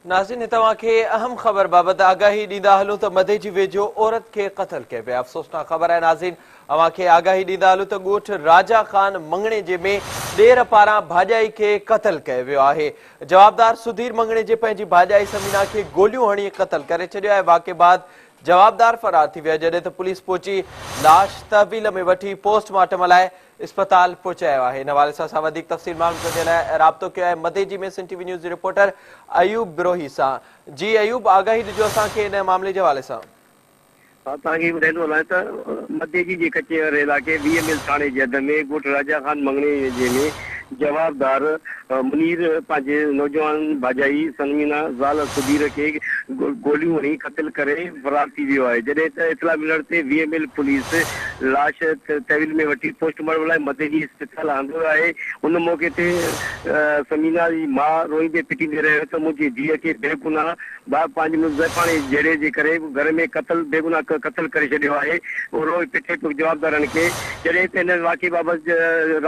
ناظرين توهان کي اهم خبر بابت آگاهي ڏيندا هلون ته مديجي ويجهو عورت کي قتل ڪيو ويو افسوسناڪ خبر آهي ناظرين اوهان کي آگاهي ڏيندا هلون ته ڳوٺ راجا خان مڱڻيجي ۾ ڏير پاران ڀاڄائي کي قتل ڪيو ويو آهي جوابدار سڌير مڱڻيجي پنهنجي ڀاڄائي سمينا کي گوليون هڻي قتل ڪري ڇڏيو آهي واقعي بعد جوابدار فرار ٿي ويا جڏهن ته پوليس پهچي لاش تحويل ۾ وٺي پوسٽ مارٽم لاء اسپتال پهچايو آهي ان حوالي سان اسان وڌيڪ تفصيل معلوم ڪرڻ جي لاء رابطو ڪيو آهي مديجي ۾ سنڌ ٽي وي نيوز جي رپورٽر ايوب بروهي سان جي ايوب آگاهي ڏجو اسان کي ان معاملي جي حوالي سان. ها توهان کي ٻڌائيندو هلان ته مديجي جي ڪچي واري علائقي 20 ميل ٿاڻي جي حد ۾ ڳوٺ راجا خان مڱڻيجي ۾ جوابدار منير پنهنجي نوجوان ڀاڄائي سنمينا زال سڌير کي گوليون هڻي قتل ڪري فرار ٿي ويو آهي جڏهن ته اطلاع ملڻ تي 20 ميل پوليس لاش تحويل ۾ وٺي پوسٽ مارٽم لاء مديجي اسپتال آندو آهي ان موقعي تي سمينا جي ماء روئيندي پٽيندي رهيو ته منهنجي ڌيء کي بيگناهه ڀاء پنهنجي مزدحفاڻي جهيڙي جي ڪري گهر ۾ قتل بيگناهه قتل ڪري ڇڏيو آهي اهو روئي پٽي پيو جوابدارن کي جڏهن ته هن واقعي بابت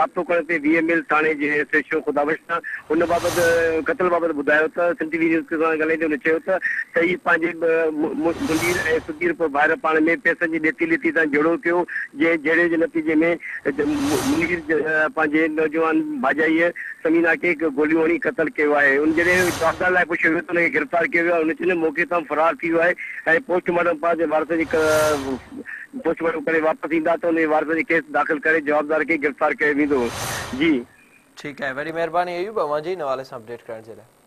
رابطو ڪرڻ تي 20 ميل ٿاڻي جي ايس ايڇ او خدا بخش سان ان بابت قتل بابت ٻڌايو ته سنڌ ٽي وي نيوز سان ڳالهائيندي هن چيو ته ته هي پنهنجي منير ۽ سڌير ڀائر پاڻ ۾ پئسن جي ڏيتي ليتي تان جهيڙو ڪيو جنهن جهيڙي جي نتيجي ۾ منير پنهنجي نوجوان ڀاڄائيء سمينا کي گوليون هڻي قتل ڪيو آهي. ان جڏهن جوابدار لاء پڇيو ويو ته ان کي گرفتار ڪيو ويو آهي. هن چيو ته موقعي تان فرار ٿي ويو آهي ۽ پوسٽ مارٽم بعد وارثن جي پوسٽ مارٽم ڪري واپس ايندا ته ان جي وارثن جي ڪيس داخل ڪري جوابدار کي گرفتار ڪيو ويندو. جي. ٺيڪ آهي وڏي مهرباني ايوب اوهان جي ان حوالي سان اپڊيٽ ڪرڻ جي لاء.